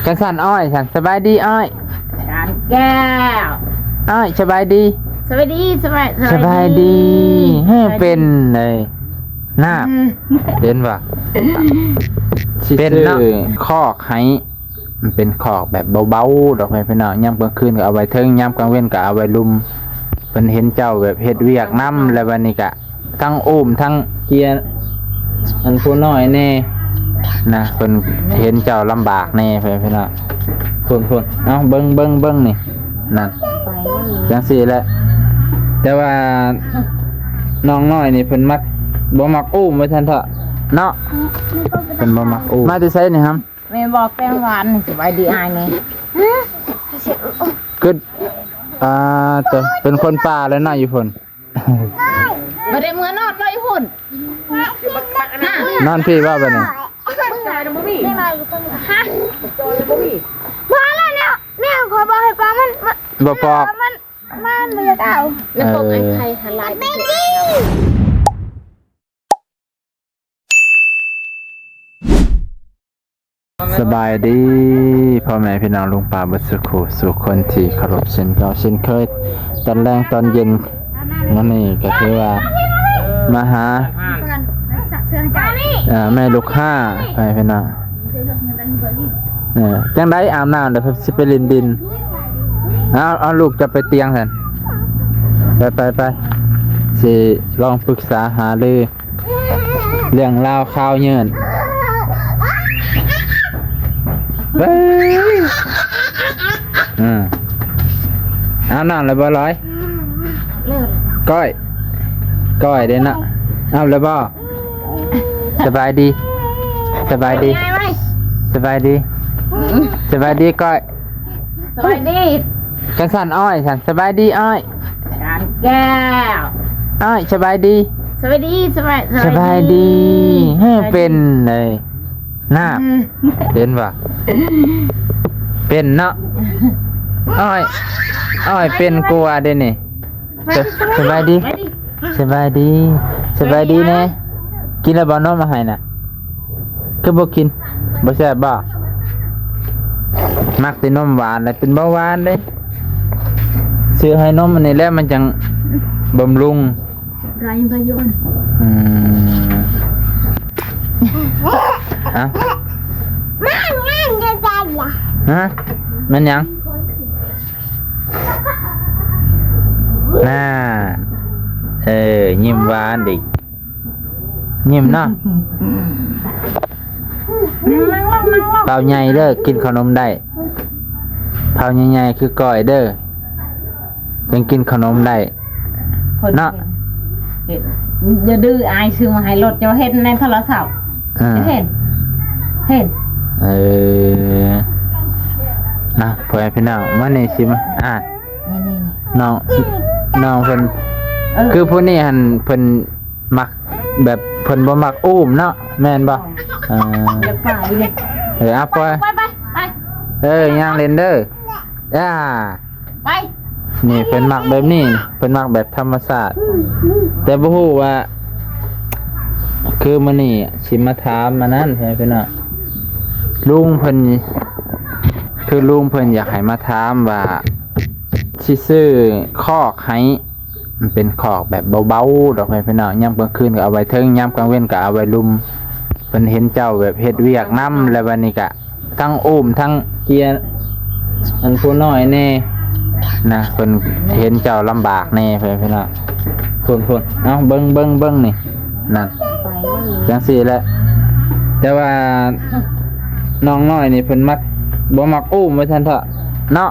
ກະຊັ້ນອ້ອຍຊັ້ນ ສະບາຍດີອ້ອຍ ການແກ້ວ ອ້ອຍສະບາຍດີ ສະບາຍດີ ສະບາຍ ສະບາຍດີ ສະບາຍດີ ເຮີ ເປັນເລີຍ ນະ ເຫັນບໍ່ ເປັນເນາະ ຄອກໃຫ້ ມັນເປັນຄອກແບບເບົາໆ ດອກ ພໍ່ແມ່ພີ່ນ້ອງ ຍາມກາງຄືນກໍເອົາໄວ້ເທິງ ຍາມກາງເວັນກໍເອົາໄວ້ລຸ່ມ ເພິ່ນເຫັນເຈົ້າແບບເຮັດວຽກນຳ ແລ້ວບັດນີ້ກະທັງອຸ້ມທັງເກຍ ອັນຜູ້ນ້ອຍແດ່ນະ ເພິ່ນເຫັນເຈົ້າລຳບາກແດ່ ພໍ່ແມ່ພີ່ນ້ອງ ພຸ້ນໆ ເອົາເບິ່ງ ເບິ່ງ ເບິ່ງນີ້ ນັ້ນ ຈັ່ງຊີ້ແຫຼະ ແຕ່ວ່ານ້ອງນ້ອຍນີ້ເພິ່ນມັກ ບໍ່ມັກອຸ້ມວ່າຊັ້ນເຖາະເນາະ ເພິ່ນບໍ່ມັກອຸ້ມ ມາແຕ່ໃສນີ້ຫຳ? ແມ່ບອກແຕ່ວານນີ້ ສະບາຍດີອ້າຍແດ່ ຄື ອ່າ ໂຕ ເປັນຄົນປ່າແລ້ວເນາະຢູ່ພຸ້ນ ບໍ່ໄດ້ເມືອນອນເນາະຢູ່ພຸ້ນ ນອນພີ້ບໍ່ບັດນີ້ ບໍ່ແລ້ວແນວ ແນວຂ້ອຍບອກໃຫ້ປອກມັນ ບໍ່ປອກ ມັນ ມັນບໍ່ຢາກເອົາ ແລ້ວປອກໄອ້ໄຂ່ຫັ້ນຫຼາຍ ສະບາຍດີພໍ່ແມ່ພີ່ນ້ອງລຸງປ້າເບິດສູ່ຄູ່ສູ່ຄົນທີ່ເຄົາລົບເຊັ່ນເກົ່າເຊັ່ນເຄີຍ ຕອນແລງຕອນເຢັນ ມື້ນີ້ກໍຖືວ່າມາຫາ ເອີ ແມ່ລູກຫ້າ ພໍ່ແມ່ພີ່ນ້ອງ ເອີ ຈັ່ງໃດອາບນ້ຳແລ້ວ ເພິ່ນຊິໄປຫຼິ້ນດິນ ເອົາ ເອົາລູກຈະໄປຕຽງຊັ້ນ ໄປ ໄປ ໄປ ຊິລອງປຶກສາຫາລື ເລື່ອງລາວຄາວເຍີນ ເບິ່ງ ອືມ ອາບນ້ຳແລ້ວບໍ່ລອຍ? ກ້ອຍ ກ້ອຍເດ້ເນາະ ອາບແລ້ວບໍ່? ສະບາຍດີ ສະບາຍດີ ສະບາຍດີ ສະບາຍດີກ້ອຍ ສະບາຍດີ ກະຊັ້ນອ້ອຍຊັ້ນ ສະບາຍດີອ້ອຍ ການແກ້ວ ອ້ອຍສະບາຍດີ ສະບາຍດີ ສະບາຍ ສະບາຍດີ ເຮີ ເປັນເລີຍ ນະ ເຫັນບໍ່ ເປັນເນາະ ອ້ອຍ ອ້ອຍເປັນກວ່າເດ້ນີ້ ສະ ສະບາຍດີ ສະບາຍດີ ສະບາຍດີແດ່ ກິນແລ້ວບໍ່ນົມມາໃຫ້ນະ ຄືບໍ່ກິນ ບໍ່ແຊບບໍ່? ມັກແຕ່ນົມຫວານແຫຼະ ເປັນເບົາຫວານເດ້ ຊື້ໃຫ້ນົມອັນນີ້ແຫຼະ ມັນຈັ່ງບຳລຸງ ໄຮ້ປະໂຫຍດ ອືມ ເອົ້າ ມັນຫຍັງ ມັນຫຍັງ? ນາ ເອີ ຍິ້ມຫວານເດ້ ຍິ້ມເນາະ ເປົາໃຫຍ່ເດີ ກິນເຂົ້າໜົມໄດ້ ເປົາໃຫຍ່ໆ ຄືກ້ອຍເດີ ຈັ່ງກິນເຂົ້າໜົມໄດ້ ເນາະ ເຮັດ ຢ່າດື້ ອ້າຍຊື້ມາໃຫ້ລົດ ເຈົ້າເຫັນໃນໂທລະສັບ ເອີ ເຫັນ ເຫັນ ເອີ ນະ ພໍ່ແມ່ພີ່ນ້ອງ ມານີ້ຊິມາ ອ່າ ນີ້ໆ ນ້ອງ ນ້ອງເພິ່ນ ເອີ ຄືຜູ້ນີ້ຫັ້ນເພິ່ນມັກແບບ ເພິ່ນບໍ່ມັກອຸ້ມເນາະ ແມ່ນບໍ່? ເອີ ເອີ ເອົາໄປ ໄປ ໄປ ໄປ ເອີ ຍ່າງຫຼິ້ນເດີ ອ່າ ໄປ ນີ້ເພິ່ນມັກແບບນີ້ ເພິ່ນມັກແບບທຳມະຊາດ ແຕ່ບໍ່ຮູ້ວ່າ ຄືມື້ນີ້ຊິມາຖາມອັນນັ້ນ ພີ່ນ້ອງ ລຸງເພິ່ນ ຄືລຸງເພິ່ນຢາກໃຫ້ມາຖາມວ່າ ຊິຊື້ຄອກໃຫ້ ມັນເປັນຄອກແບບເບົາໆ ດອກ ພີ່ນ້ອງ ຍາມກາງຄືນກໍເອົາໄວ້ເທິງ ຍາມກາງເວັນກໍເອົາໄວ້ລຸ່ມ ເພິ່ນເຫັນເຈົ້າແບບເຮັດວຽກນຳ ແລ້ວບັດນີ້ກະ ທັງອຸ້ມທັງເກຍ ອັນຜູ້ນ້ອຍແດ່ນະ ເພິ່ນເຫັນເຈົ້າລຳບາກແດ່ ພີ່ນ້ອງ ພຸ້ນໆ ເອົາເບິ່ງ ເບິ່ງ ເບິ່ງນີ້ ນັ້ນ ຈັ່ງຊີ້ແຫຼະ ແຕ່ວ່ານ້ອງນ້ອຍນີ້ເພິ່ນມັກ ບໍ່ມັກອຸ້ມວ່າຊັ້ນເຖາະເນາະ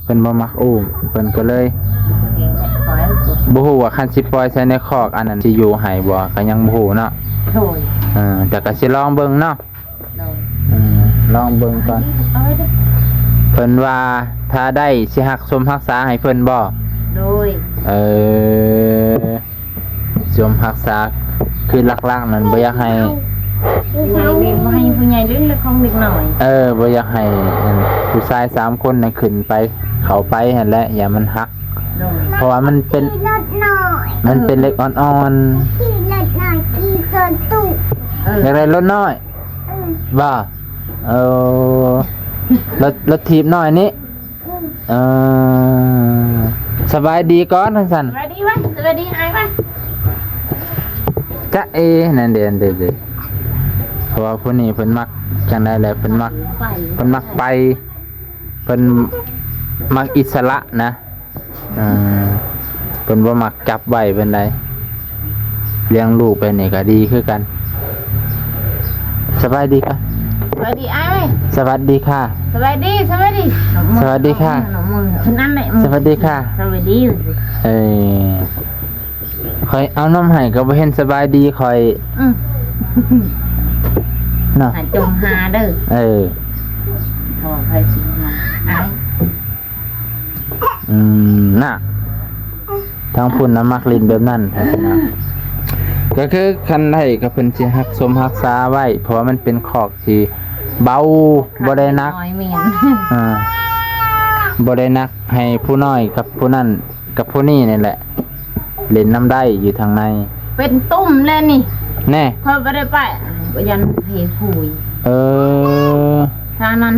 ເພິ່ນບໍ່ມັກອຸ້ມ ເພິ່ນກໍເລີຍ ບໍ່ຮູ້ວ່າຄັນຊິປ່ອຍໃສ່ໃນຄອກອັນນັ້ນຊິຢູ່ໃຫ້ບໍ່ ກໍຍັງບໍ່ຮູ້ເນາະ ໂດຍ ເອີ ແຕ່ກໍຊິລອງເບິ່ງເນາະ ໂດຍ ເອີ ລອງເບິ່ງກ່ອນ ເພິ່ນວ່າຖ້າໄດ້ຊິຮັກຊົມຮັກສາໃຫ້ເພິ່ນບໍ່? ໂດຍ ເອີ ຊົມຮັກສາ ຄືຫຼັກໆນັ້ນບໍ່ຢາກໃຫ້ ຜູ້ໃຫຍ່ນີ້ບໍ່ໃຫ້ຜູ້ໃຫຍ່ຫຼິ້ນເລື່ອງຂອງເດັກນ້ອຍ ເອີ ບໍ່ຢາກໃຫ້ ອັນ ຜູ້ຊາຍສາມຄົນນັ້ນຂຶ້ນໄປ ເຂົ້າໄປຫັ້ນແຫຼະ ຢ້ານມັນຫັກ ໂດຍ ເພາະວ່າມັນເປັນ ມັນເປັນເດັກອ່ອນໆ ເອີ ຢາກໄດ້ລົດນ້ອຍ ເອີ ຢາກໄດ້ລົດນ້ອຍ ເອີ ບໍ່? ເອີ ລົດ ລົດຖີບນ້ອຍນີ້. ເອີ ສະບາຍດີກ່ອນ ວ່າຊັ້ນ. ສະບາຍດີວະ ສະບາຍດີອ້າຍວະ. ຈະເອ ນັ້ນເດ້ ເດ້ ເດ້ ເພາະວ່າຜູ້ນີ້ເພິ່ນມັກຈັ່ງໃດແຫຼະ ເພິ່ນມັກ ໄປ ເພິ່ນມັກໄປ ເພິ່ນມັກອິດສະຫຼະນະ. ເອີ ເພິ່ນບໍ່ມັກຈັບໄວ້ປານໃດ. ລ້ຽງລູກໄປນີ້ກໍດີຄືກັນ. ສະບາຍດີກະ ສະບາຍດີອ້າຍ. ສະຫວັດດີຄ່ະ. ສະບາຍດີ ສະບາຍດີ ສະຫວັດດີຄ່ະ. ສະຫວັດດີຄ່ະ. ເອີ ຂ້ອຍເອົານົມໃຫ້ກໍບໍ່ເຫັນສະບາຍດີຂ້ອຍ. ອືມ ເນາະ ໃຫ້ຈົ່ງຫາເດີ. ເອີ ຂໍໃຫ້ຊິຫາອ້າຍ. ອືມ ນະ ທາງພຸ້ນນະມັກຫຼິ້ນແບບນັ້ນນະ. ກໍຄືຄັນໄດ້ກໍເພິ່ນຊິຮັກສົມຮັກສາໄວ້ ເພາະວ່າມັນເປັນຄອກທີ່ເບົາ ບໍ່ໄດ້ໜັກ ນ້ອຍແມ່ນ ອ່າ ບໍ່ໄດ້ໜັກ ໃຫ້ຜູ້ນ້ອຍກັບຜູ້ນັ້ນ ກັບຜູ້ນີ້ນີ້ແຫຼະ ຫຼິ້ນນຳໄດ້ຢູ່ທາງໃນ. ເປັນຕຸ່ມແລ້ວນີ້ ແນ່ ຂ້ອຍບໍ່ໄດ້ໄປ ຢ້ານເພຜຸຍ. ເອີ ທາງນັ້ນ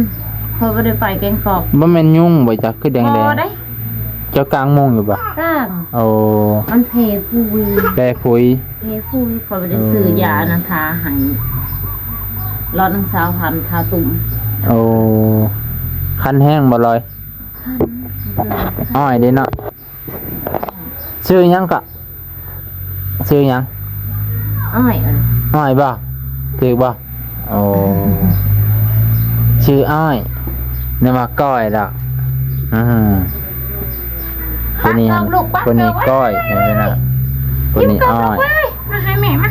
ຂ້ອຍບໍ່ໄດ້ໄປແກງກອກ. ບໍ່ແມ່ນຍຸງບໍ່ຈັກ ຄືແດງໆ. ບໍ່ໄດ້. ເຈົ້າກາງມຸງຢູ່ບໍ່? ກາງ. ໂອ້ ມັນເພຜຸຍ ເພຜຸຍ ເພຜຸຍ. ຂ້ອຍບໍ່ໄດ້ຊື້ຢາອັນນັ້ນທາໃຫ້ ຫຼອດໜຶ່ງຊາວພັນ ທາຕຸ່ມ. ໂອ້ ຄັນແຮງບໍ່ລອຍ? ຄັນ. ອ້ອຍເດ້ເນາະ. ຊື່ຫຍັງເກາະ? ຊື່ຫຍັງ? ອ້ອຍ. ອ້ອຍບໍ່? ຖືກບໍ່? ໂອ້ ຊື່ອ້ອຍ ນຶກວ່າກ້ອຍດອກ. ອື ຜູ້ນີ້ຫັ້ນ ຜູ້ນີ້ກ້ອຍ ເຫັນໄໝນະ? ຜູ້ນີ້ອ້ອຍ. ມາໃຫ້ແມ່ມາ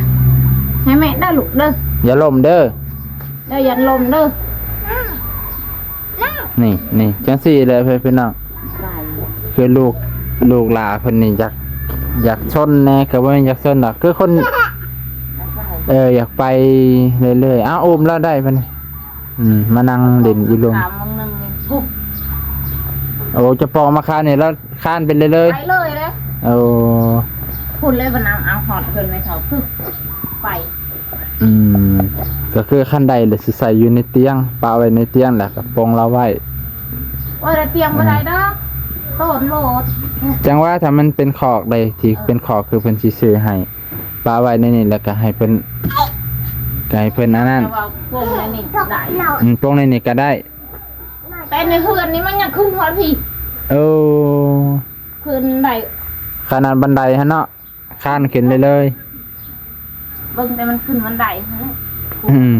ໃຫ້ແມ່ເດີລູກເດີ. ຢ່າລົ້ມເດີ ເດີ ຢ່າລົ້ມເດີ. ນີ້ ນີ້ ຈັ່ງຊີ້ແຫຼະເພື່ອນພີ່ນ້ອງ. ຄືລູກ ລູກຫຼາເພິ່ນນີ້ຢາກ ຢາກຊົນແດ່ ກໍບໍ່ແມ່ນຢາກຊົນດອກ ຄືຄົນ ເອີ ຢາກໄປເລື້ອຍໆ. ອ້າວ ອຸ້ມລາວໄດ້ບັດນີ້. ອືມ ມານັ່ງຫຼິ້ນຢູ່ລຸ່ມ. ໂອ້ ຈະປອກມາຄານນີ້ລາວຄານໄປເລື້ອຍໆ ໄປເລີຍເດ້. ໂອ້ ພຸ້ນເລີຍ ບັດນຳເອົາຮອດເພິ່ນໄປເຖົ້າ ປຶບ ໄປ. ອືມ ກໍຄືຄັນໄດ້ລະຊິໃສ່ຢູ່ໃນຕຽງ ປະໄວ້ໃນຕຽງ ແລ້ວກໍປົງລາວໄວ້. ໂອ້ຍ ແລ້ວຕຽງບໍ່ໄດ້ດອກ ໂຕນໂລດ. ຈັ່ງວ່າຖ້າມັນເປັນຄອກໃດທີ່ເປັນຄອກ ຄືເພິ່ນຊິຊື້ໃຫ້ ປະໄວ້ໃນນີ້ ແລ້ວກໍໃຫ້ເພິ່ນ ກໍໃຫ້ເພິ່ນອັນນັ້ນ ແຕ່ວ່າປົງໃນນີ້ກໍໄດ້. ອືມ ປົງໃນນີ້ກໍໄດ້ ແຕ່ໃນເຮືອນນີ້ມັນຍັງຂຶ້ນຮອດພີ້. ໂອ້ ຂຶ້ນໄດ້ ຂະໜາດບັນໄດຫັ້ນເນາະ. ຄານຂຶ້ນເລື້ອຍໆ ເບິ່ງແຕ່ມັນຂຶ້ນບັນໄດຫັ້ນແຫຼະ. ອືມ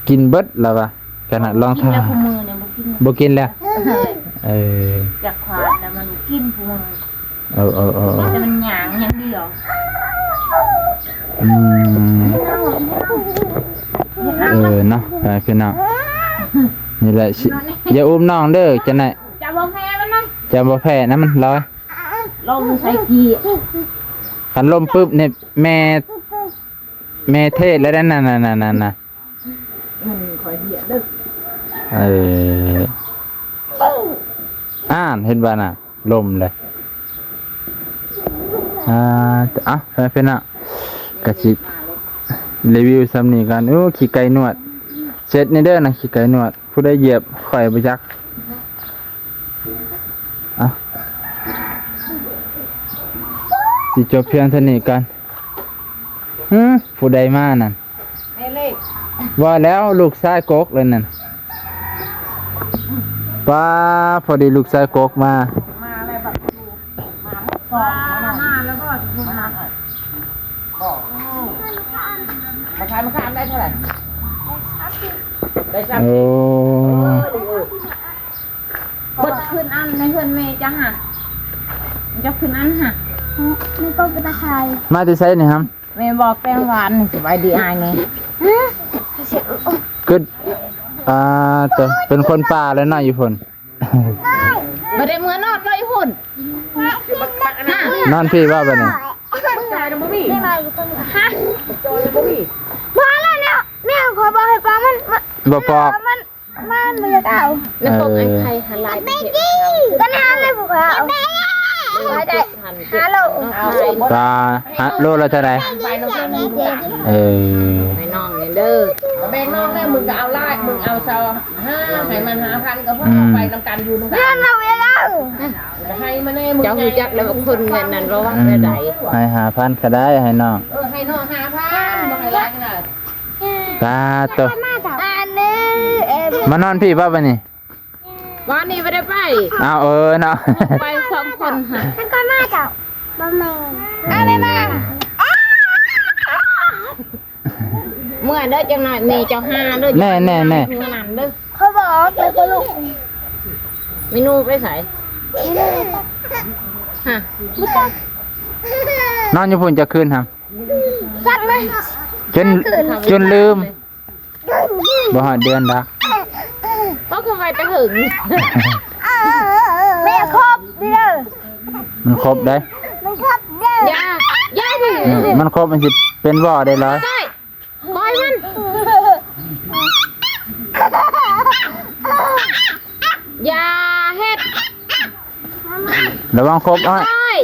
ກິນເບິດແລ້ວວ່າ ຂະໜາດລອງເທ້າ ກິນແລ້ວ ຄູ່ມື້ນີ້ບໍ່ກິນ ບໍ່ກິນແລ້ວ. ເອີ ຈາກຄວານແລ້ວມັນກິນຄູ່ມື້. ເອີໆໆໆ ແຕ່ມັນຫຍັງຢ່າງດຽວ. ອືມ ເອີເນາະ ພີ່ນ້ອງ ນີ້ແຫຼະ ຊິ ຢ່າອຸ້ມນ້ອງເດີ ຈັ່ງໃດ ຈະບໍ່ແພ້ມັນນະ ຈະບໍ່ແພ້ນະ ມັນລອຍ. ລົມໃສ່ຂີ້ ຄັນລົມປຶບນີ້ແມ່ ແມ່ເທດແລ້ວນັ້ນ ນັ້ນໆໆໆ. ມັນຄ່ອຍເຫຍເດີ. ເອີ ອ່ານ ເຫັນບໍ່ນະ ລົມເລີຍ. ອ່າ ເອົາ ເປັນເນາະ ກະຊິຣີວິວສ່ຳນີ້ກ່ອນ. ໂອ້ ຂີ້ໄກ່ນວດ ເຊັດແດ່ເດີນະ ຂີ້ໄກ່ນວດ. ຜູ້ໃດຢຽບຂ້ອຍບໍ່ຈັກ. ເອົາ ຊິຈົບພຽງເທົ່ານີ້ກ່ອນ. ຫື ຜູ້ໃດມານັ້ນ? ແມ່ເລກ. ວ່າແລ້ວ ລູກຊາຍກົກເລີຍນັ້ນ. ປ້າ ພໍດີລູກຊາຍກົກມາ. ມາແລ້ວບັດ ມາແລ້ວບໍ່? ມາແລ້ວບໍ່? ມາຂາຍ ມາຂາຍໄດ້ເທົ່າໃດ? ໄດ້ສາມສິບ. ໂອ້ ເບິດຄືນອັນໃນເຮືອນແມ່ເຈົ້າຫາ ເຈົ້າຄືນອັນຫາ. ອື ໃນກົກເປັນຕາຂາຍ. ມາແຕ່ໃສນີ້ຫຳ? ແມ່ບອກແຕ່ວານນີ້. ສະບາຍດີອ້າຍແນ່. ຮະ? ຄື ອ່າ ເປັນຄົນປ່າແລ້ວເນາະຢູ່ພຸ້ນ. ບໍ່ໄດ້ເມືອນອນເນາະຢູ່ພຸ້ນ. ນອນພີ້ບໍ່ບັດນີ້? ຮະ? ບໍ່ແລ້ວແນວ ແນວຂ້ອຍບອກໃຫ້ປອກມັນ ບໍ່ປອກ ມັນ ມັນບໍ່ຢາກເອົາ. ແລ້ວປອກໄອ້ໄຂ່ຫັ້ນຫຼາຍ ເອີ ປະເທດລາວ ກໍແນວນັ້ນແຫຼະພວກເຮົາ. ໄດ້ຫ້າໂລ. ປາ ຮະ ໂລລະເທົ່າໃດ? ເອີ ໃຫ້ນ້ອງນີ້ເດີ. ແບ່ງນ້ອງແລ້ວ ມຶງກໍເອົາຫຼາຍ ມຶງເອົາຊາວຫ້າ ໃຫ້ມັນຫ້າພັນກໍພໍ. ອືມ ໄປນຳກັນ ຢູ່ນຳກັນ ເລື່ອນເອົາເອງເອົາ. ໃຫ້ມາແນ່ ເຈົ້າຮູ້ຈັກແລ້ວວ່າຄົນແບບນັ້ນລະວັງແນວໃດ. ໃຫ້ຫ້າພັນກໍໄດ້ ໃຫ້ນ້ອງ. ເອີ ໃຫ້ນ້ອງຫ້າພັນ ບໍ່ໃຫ້ຫຼາຍນະ. ປາໂຕ ມານອນພີ້ບໍ່ບັດນີ້? ວານນີ້ບໍ່ໄດ້ໄປ. ອ້າວ ເອີເນາະ ໄປສອງຄົນຫັ້ນ. ມັນກໍມາເຈົ້າ ບໍ່ແມ່ນ. ເອີ ເອົາແມ່ມາ. ເມື່ອເດີ ຈັກໜ້ອຍແມ່ເຈົ້າຫາເດີ. ແນ່ໆໆ ເມື່ອນັ້ນເດີ ເຂົາບອກແລ້ວກໍລຸກ. ເມນູໄປໃສ? ຮະ ບໍ່ຈັກ. ນອນຢູ່ພຸ້ນຈັກຄືນຫຳ? ຈັກເລີຍ ຈົນ ຈົນລືມ. ບໍ່ຮອດເດືອນດອກ. ກໍຄືໄວແຕ່ຫຶງ. ແມ່ຄົບເດີ. ມັນຄົບເດ້. ມັນຄົບເດີ. ຢ່າ ຢ່າເດີ. ອືມ ມັນຄົບມັນຊິເປັນວໍໄດ້ເລີຍ. ປ່ອຍ ປ່ອຍມັນ. ຢ່າເຮັດ. ລະວັງຄົບອ້າຍ. ກ້ອຍ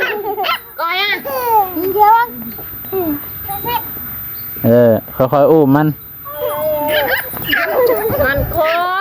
ກ້ອຍອະ. ເອີ ຄ່ອຍໆອຸ້ມມັນ. ມັນຄົບ